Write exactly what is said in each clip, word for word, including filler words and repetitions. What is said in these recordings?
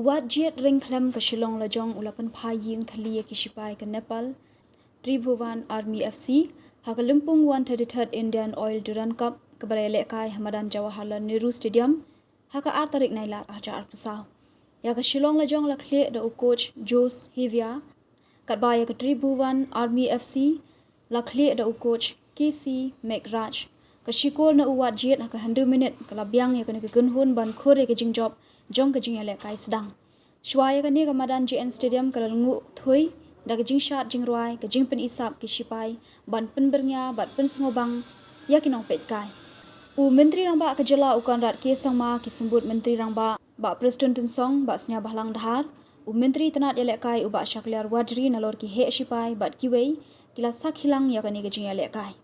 Wat jied ring khlem ka Shillong lajong u la pynphai ïing thylli ïa ki shipai ka Nepal, Tribhuvan Army F C, ha ka lympung one thirty-third Indian Oil Durand Cup, kaba la ïalehkai ha madan Jawaharlal Nehru Stadium, ha ka ar tarik Nailar arhajar arphew saw. Ïa ka Shillong lajong la khlieh da u coach Jose Hevia, katba ïa ka Tribhuvan Army F C la khlieh da u coach K C Meghraj. Ka shikor na u Wat jied ha ka hynriew minit ka la biang ïa kane ka kynhun ban khur ïa ka jingjop jong ka jingïalehkai sdang. Shuwa ïa kane ka madan J N Stadium ka la nguh thui da ka jingshad jingrwai, ka jingpynisap ki shipai ban pynbyrngia bad pynsngewbang ïa ki nongpeitkai. U Myntri Rangbah ka jylla u Conrad K Sangma, ki symbud Myntri Rangbah Bah Prestone Tynsong, Bah Sniawbhalang Dhar, u Myntri Tnad Ïalehkai u Bah Shakliar Warjri nalor ki heh shipai bad kiwei ki la sakhi lang ïa kane ka jingïalehkai.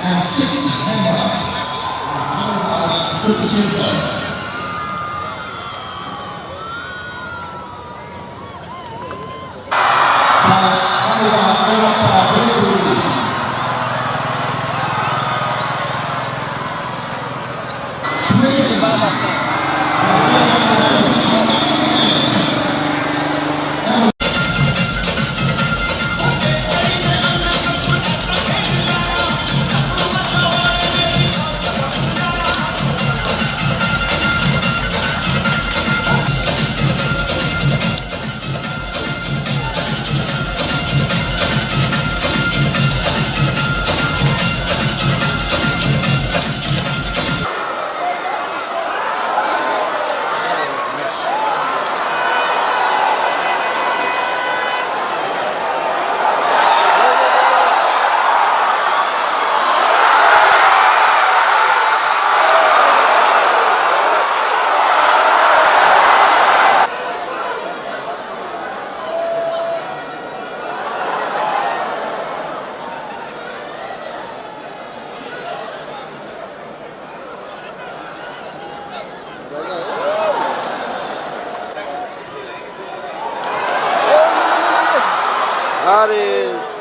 And six members of the Silver. Are.